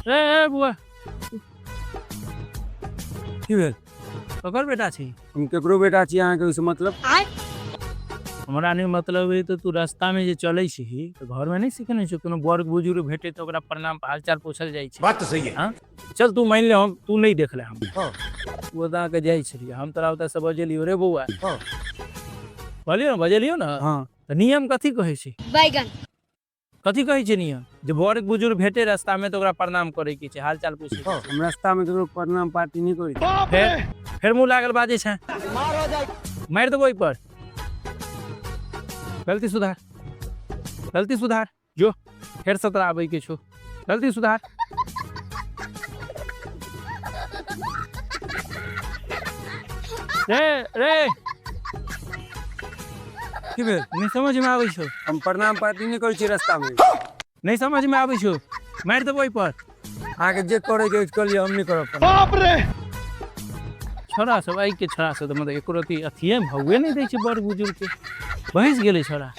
रे ए बुआ। की भेल? ककर बेटा छी? हम केकरो बेटा छी, अहाँके ओहिसँ मतलब? हमरा नहि मतलब है तऽ तू रास्तामे जे चलै छी तऽ घरमे नहि सिखने छौ, कोनो बड़ बुजुर्ग भेटे तऽ ओकरा प्रणाम हालचाल पूछल जाइ छै। बात तो सही है। हाँ चल, तू मान ले हम तू नहि देखले हम ओ के जाइ छलियै, हम तोरा ओतऽ से बजेलियौ रे बौआ। कहलियौ ने, बजेलियौ ने। हाँ। तऽ नियम कथी कहै छै? बैगन। कथी कहै छै नियम? जे बड़ बुजुर्ग भेटे रास्तामे तऽ ओकरा प्रणाम करे के छै, हालचाल पूछे के छै। हम रास्तामे केकरो प्रणाम पाती नहि करै छी। फेर मुँह लागल बाजै छै, मारि देबो ओहि पर। गलती सुधार, गलती सुधार, जो फेर से तोरा आबै के छौ, गलती सुधार। रे रे। की भेल? नहि समझ में आबै छौ? हम प्रणाम पाती नहि करै छी रास्तामे। नहि समझ में आबै छौ? मारि देबो ओहि पर। अहाँके जे करैके अछि कऽ लिअ, हम नहि करब प्रणाम। छोड़ा सब, आइ के छोड़ा सब तऽ मतलब एको रत्ती अथिए भौए नहि दै छै बड़ बुजुर्ग के। भैंस गेलै छोड़ा।